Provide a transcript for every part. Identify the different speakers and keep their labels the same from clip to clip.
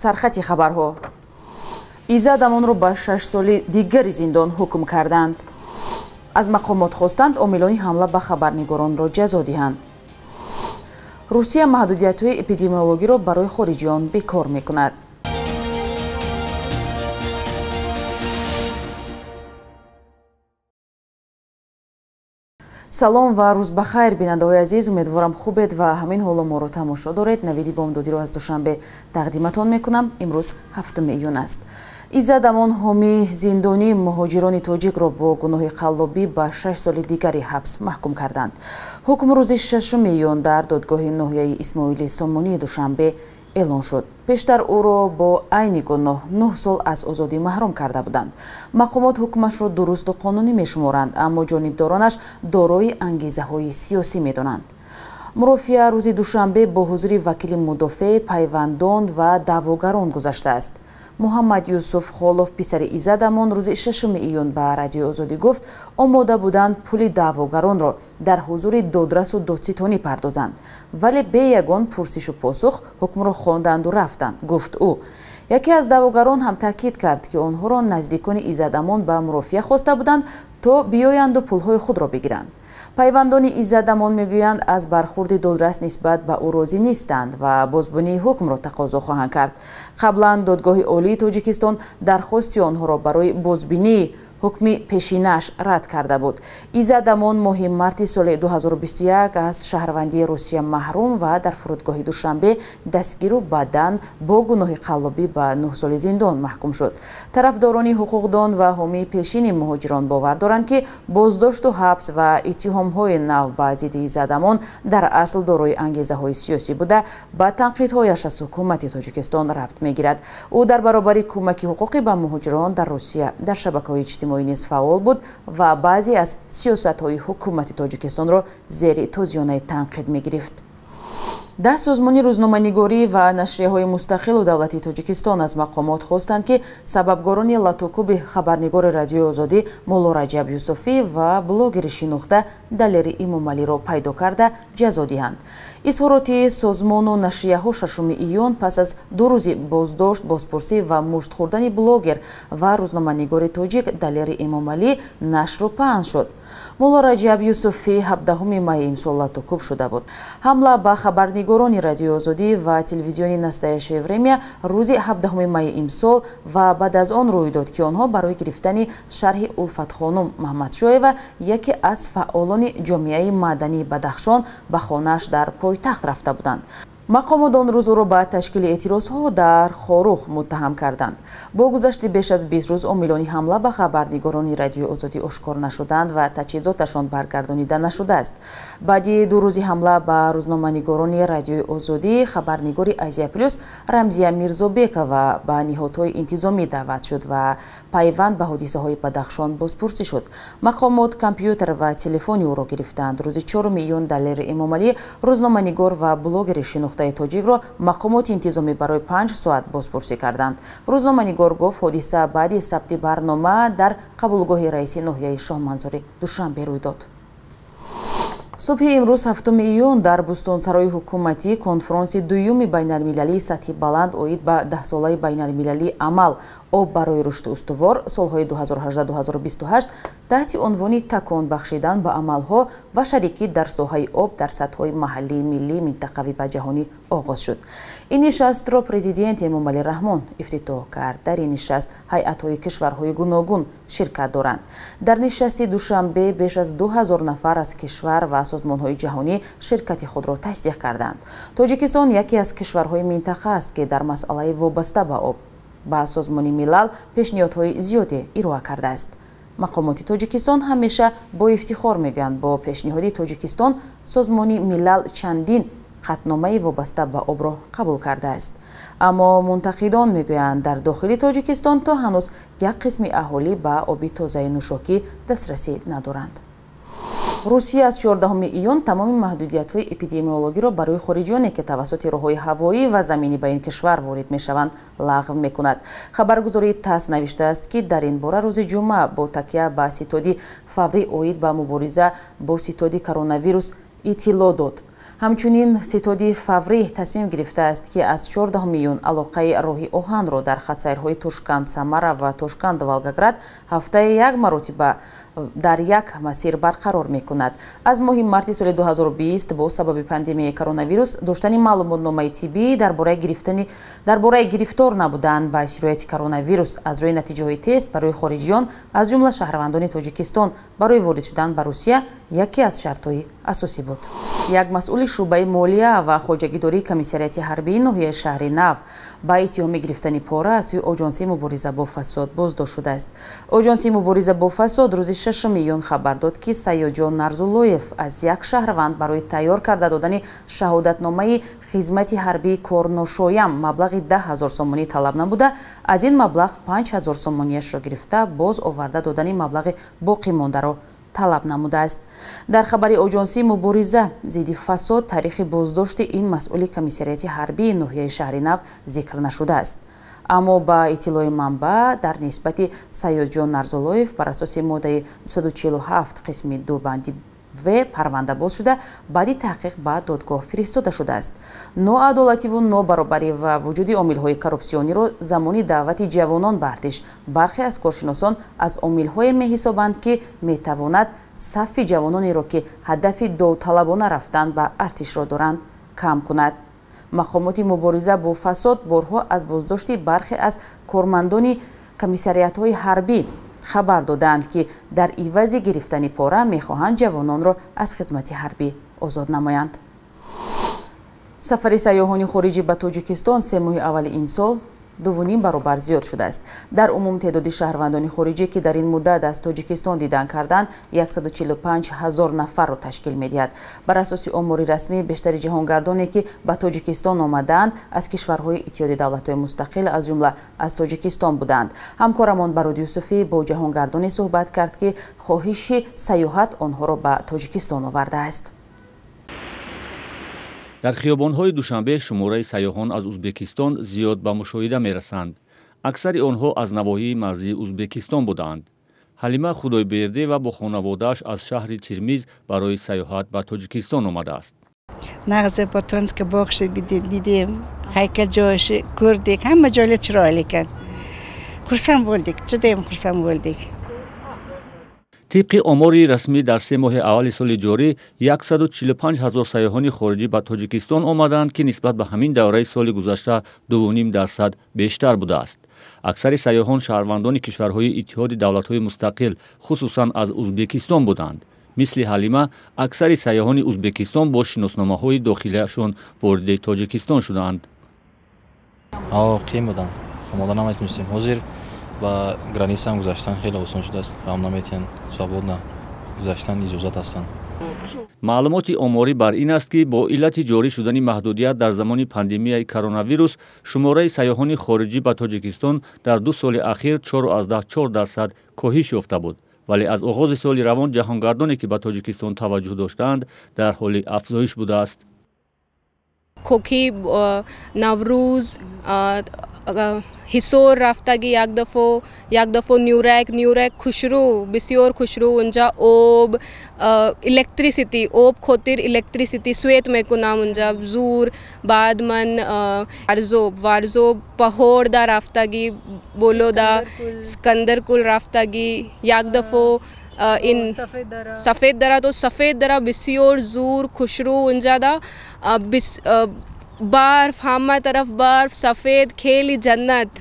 Speaker 1: Сархати хабарҳо. Иззат Амонро ба 6 соли дигари зиндон ҳукм карданд. Аз мақомот хостанд омилони ҳамла ба хабарнигоронро ҷазо диҳанд. Русия маҳдудиятҳои эпидемиологиро барои хориҷиён бекор мекунад. Салом ва рӯз ба хайр, бинандаҳои азиз. Умедворам хубед ва ҳамин ҳоло моро тамошо доред. Навиди бомдодиро аз Душанбе тақдиматон мекунам. Имрӯз 7 июн аст. Иззат Амон ҳомии зиндонии муҳоҷирони тоҷикро бо гуноҳи қаллобӣ ба 6 соли дигари ҳабс маҳкум карданд. Ҳукм рӯзи 6 июн дар додгоҳи ноҳияи Исмоили Сомонии Душанбе эълон шуд. Пештар ӯро бо айни гуноҳ 9 сол аз озодӣ маҳрум карда буданд. Мақомот ҳукмашро дурусту қонунӣ мешуморанд, аммо ҷонибдоронаш дорои ангезаҳои сиёсӣ медонанд. Мурофиа рӯзи душанбе бо ҳузури вакили мудофеъ, пайвандон ва даъвогарон гузаштааст. Муҳаммад Юсуф Холов, писари Иззат Амон, рӯзи 6 июн ба Радиои Озодӣ гуфт, омода буданд пули даъвогаронро дар ҳузури додрасу додситонӣ пардозанд, вале бе ягон пурсишу посух ҳукмро хонданду рафтанд, гуфт ӯ. Яке аз даъвогарон ҳам таъкид кард, ки онҳоро наздикони Иззат Амон ба мурофиа хоста буданд, то биёянду пулҳои худро бигиранд. Пайвандони Иззат Амон мегӯянд, аз бархурди додрас нисбат ба ӯ розӣ нестанд ва бозбинии ҳукмро тақозо хоҳанд кард. Қаблан Додгоҳи Олии Тоҷикистон дархости онҳоро барои бозбинии ҳукми пешинаш рад карда буд. Иззат Амон моҳи марти соли 2021 аз шаҳрвандии Русия маҳрум ва дар фурудгоҳи Душанбе дастгиру баъдан бо гуноҳи қаллобӣ ба 9 соли зиндон маҳкум шуд. Тарафдорони ҳуқуқдон ва ҳомии пешини муҳоҷирон бовар доранд, ки боздошту ҳабс ва иттиҳомҳои нав ба зидди Иззат Амон дар асл дорои ангезаҳои сиёсӣ буда, ба танқидҳояш аз ҳукумати Тоҷикистон рабт мегирад. Ӯ дар баробари кӯмаки ҳуқуқӣ ба муҳоҷирон дар Русия дар шабакаҳои иҷтимоӣ низ фаъол буд ва баъзе аз сиёсатҳои ҳукумати Тоҷикистонро зери тозиёнаи танқид мегирифт. 10 созмони рӯзноманигорӣ ва нашрияҳои мустақилу давлатии Тоҷикистон аз мақомот хостанд, ки сабабгорони латукуби хабарнигори Радиои Озодӣ Мулло Раҷаб Юсуфӣ ва блогери шинохта Далери Имомалиро пайдо карда ҷазо диҳанд. Изҳороти созмону нашрияҳо 6 июн пас аз 2 рӯзи боздошт, бозпурсӣ ва мушт хӯрдани блогер ва рӯзноманигори тоҷик Далери Имомалӣ нашру паҳн шуд. Мулло Раҷаб Юсуфӣ 17 майи имсол латукуб шуда буд. Ҳамла ба хабарнигорони Радиои Озодӣ ва телевизиони Настоящее время рӯзи 17 майи имсол ва баъд аз он рӯй дод, ки онҳо барои гирифтани шарҳи Улфатхонум Маҳмадшоева, яке аз фаъолони ҷомеаи мадании Бадахшон, ба хонааш дар пойтахт рафта буданд. Мақомот он рӯз ӯро ба ташкили эътирозҳо дар Хоруғ муттаҳам карданд. Бо гузашти беш аз 20 рӯз омилони ҳамла ба хабарнигорони Радиои Озодӣ ошкор нашуданд ва таҷҳизоташон баргардонида нашудааст. Баъди 2 рӯзи ҳамла ба рӯзноманигорони Радиои Озодӣ, хабарнигори Азия Плюс Рамзия Мирзобекова ба ниҳодҳои интизомӣ даъват шуд ва пайванд ба ҳодисаҳои Бадахшон бозпурсӣ шуд. Мақомот компютер ва телефони ӯро гирифтанд. Рӯзи 4 июн Далери Эмомалӣ, рӯзноманигор ва блогери шинохта тоҷикро мақомоти интизомӣ барои 5 соат бозпурсӣ карданд. Рӯзноманигор гуфт, ҳодиса баъди сабти барнома дар қабулгоҳи раиси ноҳияи Шоҳмансури Душанбе рӯй дод. Субҳи имрӯз 7 июн дар Бӯстонсарои ҳукуматӣ конфронси дуюми байналмилалии сатҳи баланд оид ба 10-солаи байналмилалии амал об барои рушди устувор солҳои 2018-2028 таҳти унвони такон бахшидан ба амалҳо ва шарикӣ дар соҳаи об дар сатҳҳои маҳаллӣ, миллӣ, минтақавӣ ва ҷаҳонӣ оғоз шуд. Ин нишастро президент Эмомалӣ Раҳмон ифтитоҳ кард. Дар ин нишаст ҳайатҳои кишварҳои гуногун ширкат доранд. Дар нишасти Душанбе беш аз 2000 нафар аз кишвар ва созмонҳои ҷаҳонӣ ширкати худро тасдиқ карданд. Тоҷикистон яке аз кишварҳои минтақа аст, ки дар масъалаи вобаста ба об ба Созмони Милал пешниҳодҳои зиёде ироа кардааст. Мақомоти Тоҷикистон ҳамеша бо ифтихор мегӯянд, бо пешниҳоди Тоҷикистон Созмони Милал чандин қатъномаи вобаста ба обро қабул кардааст. Аммо мунтақидон мегӯянд, дар дохили Тоҷикистон то ҳанӯз як қисми аҳолӣ ба оби тозаи нӯшокӣ дастрасӣ надоранд. Русия аз 14 июн тамоми маҳдудиятҳои эпидемиологиро барои хориҷиёне, ки тавассути роҳҳои ҳавоӣ ва заминӣ ба ин кишвар ворид мешаванд, лағв мекунад. Хабаргузории ТАСС навиштааст, ки дар ин бора рӯзи ҷумъа бо такя ба ситоди фаврӣ оид ба мубориза бо ситоди коронавирус иттилоъ дод. Ҳамчунин ситоди фаврӣ тасмим гирифтааст, ки аз 14 июн алоқаи роҳи оҳанро дар хатсайрҳои Тошканд-Самара ва Тошканд-Волгоград ҳафтаи як маротиба дар як масир барқарор мекунад. Аз моҳи марти соли 2020 бо сабаби пандемияи коронавирус доштани маълумотномаи тиббӣ дар бораи гирифтор набудан ба сирояти коронавирус аз рӯи натиҷаҳои тест барои хориҷиён, аз ҷумла шаҳрвандони Тоҷикистон, барои ворид шудан ба Русия яке аз шартҳои асосӣ буд. Як масъули шӯъбаи молия ва хоҷагидории комиссариати ҳарбии ноҳияи шаҳри Нав ба иттиҳоми гирифтани пора аз сӯи Оҷонсии мубориза бо фасод боздошт шудааст. Оҷонсии мубориза бо фасод рӯзи 6 июн хабар дод, ки Сайёдҷон Нарзуллоев аз як шаҳрванд барои тайёр карда додани шаҳодатномаи хизмати ҳарбии корношоям маблағи 10 000 сомонӣ талаб намуда, аз ин маблағ 5 000 сомониашро гирифта, боз оварда додани маблағи боқӣ мондаро талаб намудааст. Дар хабари Оҷонсии мубориза зидди фасод таърихи боздошти ин масъули комиссариати ҳарбии ноҳияи шаҳри Нав зикр нашудааст. Аммо ба иттилои манбаъ дар нисбати Сайёдҷон Нарзуллоев бар асоси моддаи 247 қисми 2 банди В парванда боз шуда, баъди таҳқиқ ба додгоҳ фиристода шудааст. Ноадолативу нобаробарӣ ва вуҷуди омилҳои коррупсиониро замони даъвати ҷавонон ба артиш бархе аз коршиносон аз омилҳое меҳисобанд, ки метавонад сафи ҷавононеро, ки ҳадафи довталабона рафтан ба артишро доранд, кам кунад. Мақомоти мубориза бо фасод борҳо аз боздошти бархе аз кормандони комиссариатҳои ҳарбӣ хабар додаанд, ки дар ивази гирифтани пора мехоҳанд ҷавононро аз хизмати ҳарбӣ озод намоянд. Сафари сайёҳони хориҷӣ ба Тоҷикистон 3 моҳи аввали имсол 2,5 баробар зиёд шудааст. Дар умум теъдоди шаҳрвандони хориҷӣ, ки дар ин муддат аз Тоҷикистон дидан карданд, 145 000 нафарро ташкил медиҳад. Бар асоси омори расмӣ, бештари ҷаҳонгардоне, ки ба Тоҷикистон омадаанд, аз кишварҳои Иттиҳоди давлатҳои мустақил, аз ҷумла аз Тоҷикистон буданд. Ҳамкорамон Барод Юсуфӣ бо ҷаҳонгардоне суҳбат кард, ки хоҳиши сайёҳат онҳоро ба Тоҷикистон овардааст.
Speaker 2: Дар хиёбонҳои Душанбе шумораи сайёҳон аз Узбекистон зиёд ба мушоҳида мерасанд. Аксари онҳо аз навоҳии марзии Узбекистон будаанд. Ҳалима Худойбердиева бо хонаводааш аз шаҳри Термиз барои сайёҳат ба Тоҷикистон омадааст.
Speaker 3: Нағзи Ботанска боғши дидем, ҳайкалҷойши ko'rdik, hamma joylar chiroyli ekan. Xursand bo'ldik, judayam xursand bo'ldik.
Speaker 2: Тибқи омори расмӣ дар 3 моҳи аввали соли ҷорӣ 145 000 сайёҳони хориҷӣ ба Тоҷикистон омаданд, ки нисбат ба ҳамин давраи соли гузашта 2,5% бештар будааст. Аксари сайёҳон шаҳрвандони кишварҳои Иттиҳоди давлатҳои мустақил, хусусан аз Узбекистон буданд. Мисли Ҳалима, аксари сайёҳони Узбекистон бо шиносномаҳои дохилиашон вориди Тоҷикистон шуданд.
Speaker 4: Қиин буданд, омода наметунистем. Ҳозир ба границам гузаштан хеле осон шудааст. Ҳам наметиҳанд, свободно гузаштан иҷозат ҳастанд.
Speaker 2: Маълумоти оморӣ бар ин аст, ки бо иллати ҷорӣ шудани маҳдудият дар замони пандемияи коронавирус шумораи сайёҳони хориҷӣ ба Тоҷикистон дар 2 соли ахир 4,4% коҳиш ёфта буд. Вале аз оғози соли равон ҷаҳонгардоне, ки ба Тоҷикистон таваҷҷӯҳ доштаанд, дар ҳоли афзоиш будааст.
Speaker 5: Коки Наврӯз, Ҳисор рафтагӣ як дафъо, Нюрек хушрӯ, бисёр хушрӯ. Унҷа об, электрисити, об хотир электрисити свет мекунам унҷа зур. Баъд ман Варзоб паҳорда рафтагӣ, болода Искандаркул рафтагӣ як дафъо. Ин Сафед дара, то Сафед дара бисёр зур хушрӯ. Унҷада барф, ҳама тараф барф, сафед, хеле ҷаннат.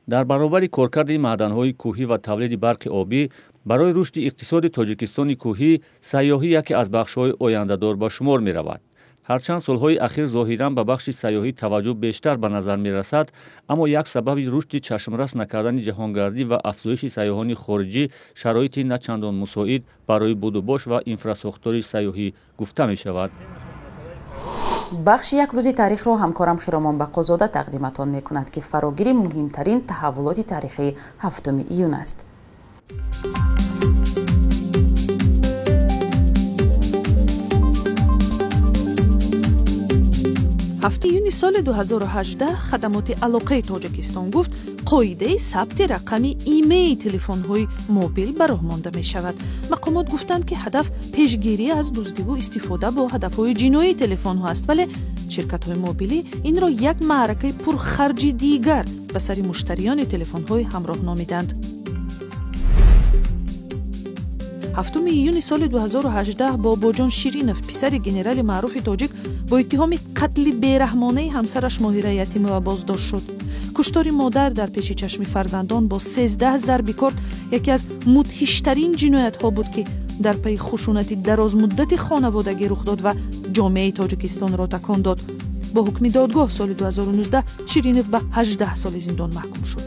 Speaker 2: Дар баробари коркарди маъданҳои кӯҳӣ ва тавлиди барқи обӣ барои рушди иқтисоди Тоҷикистони кӯҳӣ сайёҳӣ яке аз бахшҳои ояндадор ба шумор меравад. Ҳарчанд солҳои ахир зоҳиран ба бахши сайёҳӣ таваҷҷӯҳ бештар ба назар мерасад, аммо як сабаби рушди чашмрас накардани ҷаҳонгардӣ ва афзоиши сайёҳони хориҷӣ шароити начандон мусоид барои будубош ва инфрасохтори сайёҳӣ гуфта мешавад.
Speaker 1: Бахши як рӯзи таърихро ҳамкорам Хиромон Бақозода тақдиматон мекунад, ки фарогири муҳимтарин таҳаввулоти таърихии 7 июн аст.
Speaker 6: 7 июни соли 2018 хадамоти алоқаи Тоҷикистон гуфт, қоидаи сабти рақами имейи телефонҳои мобил ба роҳ монда мешавад. Мақомот гуфтанд, ки ҳадаф пешгирӣ аз дуздиву истифода бо ҳадафҳои ҷиноии телефонҳо аст, вале ширкатҳои мобилӣ инро як маъракаи пурхарҷи дигар ба сари муштариёни телефонҳои ҳамроҳ номиданд. 7 июни соли 2018 Бобоҷон Ширинов, писари генерали маъруфи тоҷик, бо иттиҳоми қатли бераҳмонаи ҳамсараш Моҳира Ятимова боздошт шуд. Куштори модар дар пеши чашми фарзандон бо 13 зарби корд яке аз мудҳиштарин ҷиноятҳо буд, ки дар пайи хушунати дарозмуддати хонаводагӣ рух дод ва ҷомеаи Тоҷикистонро такон дод. Бо ҳукми додгоҳ соли 2019 Ширинов ба 18 соли зиндон маҳкум шуд.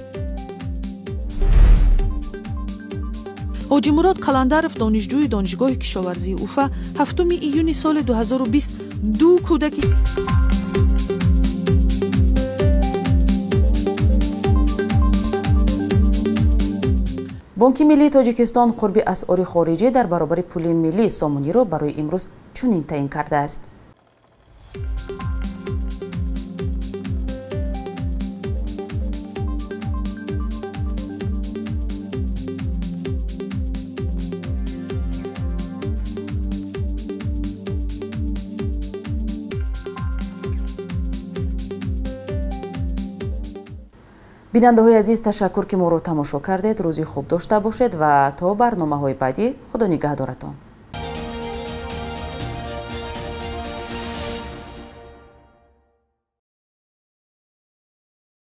Speaker 6: Ҳоҷимурод Қаландаров, донишҷӯи Донишгоҳи кишоварзии Уфа, 7 июни соли 2020 ду кӯдаки
Speaker 1: Бонки миллии Тоҷикистон қурби асъори хориҷӣ дар баробари пули миллӣ сомониро барои имрӯз чунин таъин кардааст. Бинандаҳои азиз, ташаккур, ки моро тамошо кардед. Рӯзи хуб дошта бошед ва то барномаҳои баъдӣ Худо нигаҳдоратон.